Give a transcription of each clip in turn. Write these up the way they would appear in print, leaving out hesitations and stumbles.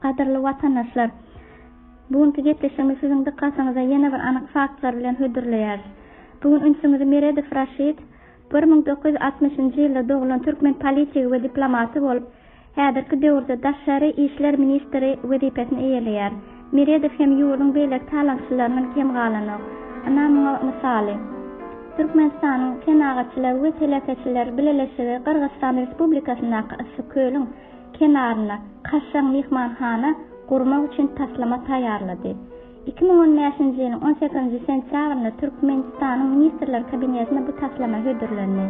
Gadyrly watandaşlar! Bu günki gepleşigimizi siziň dykgatyňyza ýene bir anyk faktlar bilen hödürleýäris. Bu gün ünsüňizi Meredow Raşid, 1960-njy ýylda doglan türkmen politigi we diplomaty bolup, häzirki döwürde daşary işler ministri wezipesini eýeleýär. Meredow hem ýurduň beýleki talaňçylaryndan kem galanok. Ynha muňa mysaly. Türkmenistanyň Senagatçylar we telekeçiler bileleşigi Gyrgyzystan Respublikasyndaky Yssyk-Kölüň kenarynda kaşaň myhmanhana gurmak üçin taslama taýýarlady. 2015-nji ýylyň on sekizinji sentýabrynda Türkmenistanyň Ministrler Kabinetine bu taslama hödürlendi.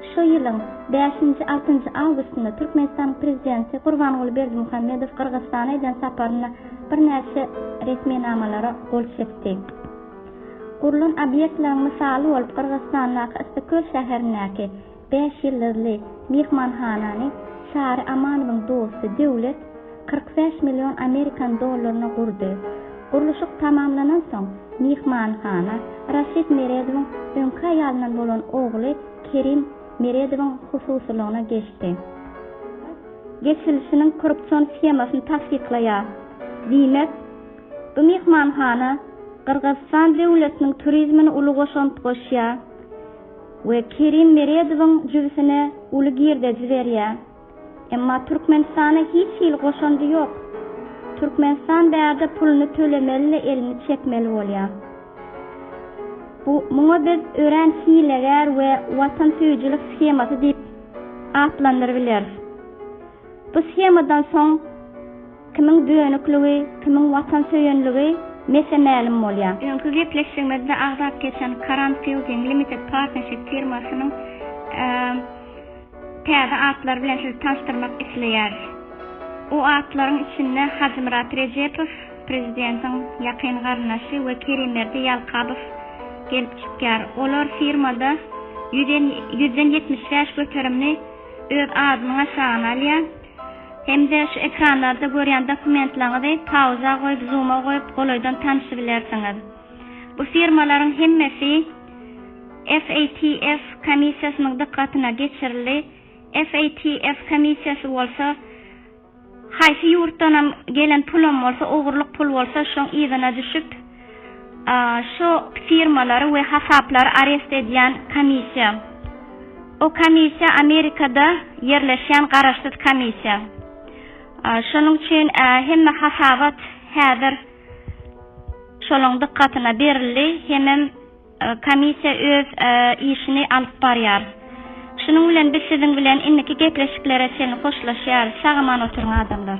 Şu ýylyň bäşinji, altynjy awgustynda Türkmenistanyň Prezidenti Gurbanguly Berdimuhamedow Gyrgyzystana eden saparynda birnäçe resminamalara gol çekdi. Gurlan obýektleriň mysaly bolup Gyrgyzystandaky Yssyk-Köl şäherindäki Bäş ýyldyzly myhmanhanany Çary Amanowyň dosty Döwlet 45 million amerikan dollaryna gurdy. Gurluşyk tamamlanansoň, myhmanhana Raşid Meredowyň öňki aýalyndan bolan ogly Kerim Meredowyň hususylygyna geçdi. Geçirilişiniň korrupsion shemasyny tassyklaýar. Diýmek, bu myhmanhana Gyrgyzystan döwletiniň turizmine uly goşant goşýar. We Kerim Meredowyň jübüsine uly girdeji berýär. Emma Türkmenistana hiç hili goşandy ýok. Türkmenistan bärde puluny tölemeli-de elini çekmeli bolýar. Bu muňa biz örän hilegär we watansöýüjilik shemasy diýip atlandyrybileris. Bu shemadan soň Kimiň dönükligi, kimiň watansöýenligi mese-mälim bolýar. Öňki gepleşigimizde agzap geçen Karan Fielding Limited Partnership firmasynyň täze atlary bilen sizi tanyşdyrmak isleýäris. O atlaryň içinde Hajymyrat Rejepow, prezidentiň ýakyn garyndaşy we Kerimberdi Ýalkabow gelip çykýar. Olar firmada ýüzden 75 göterimini öz adynyň aşagyna alýar. Hem-de şu ekranlarda görýän dokumentlaňyzy pauza goýup, zuma goýup golaýdan tanyşybilersiňiz. Bu firmalaryň hemmesi FATF komissiýasynyň dykgatyna geçirildi. FATF komissiýasy bolsa haýsy ýurtdanam gelen pulam bolsa, ogurlyk pul bolsa şoň yzyna düşüp, şu firmalary we hasaplary arest edýän komissiýa. O komissiýa Amerikada ýerleşýän garaşsyz komissiýa. Şonuň üçin hemme hasabat häzir şolaň dykgatyna berildi hemem komissiýa öz işini alyp barýar. Şunuň bilen biz siziň bilen indiki gepleşiklere çenli hoşlaşýarys. Sag-aman oturyň adamlar.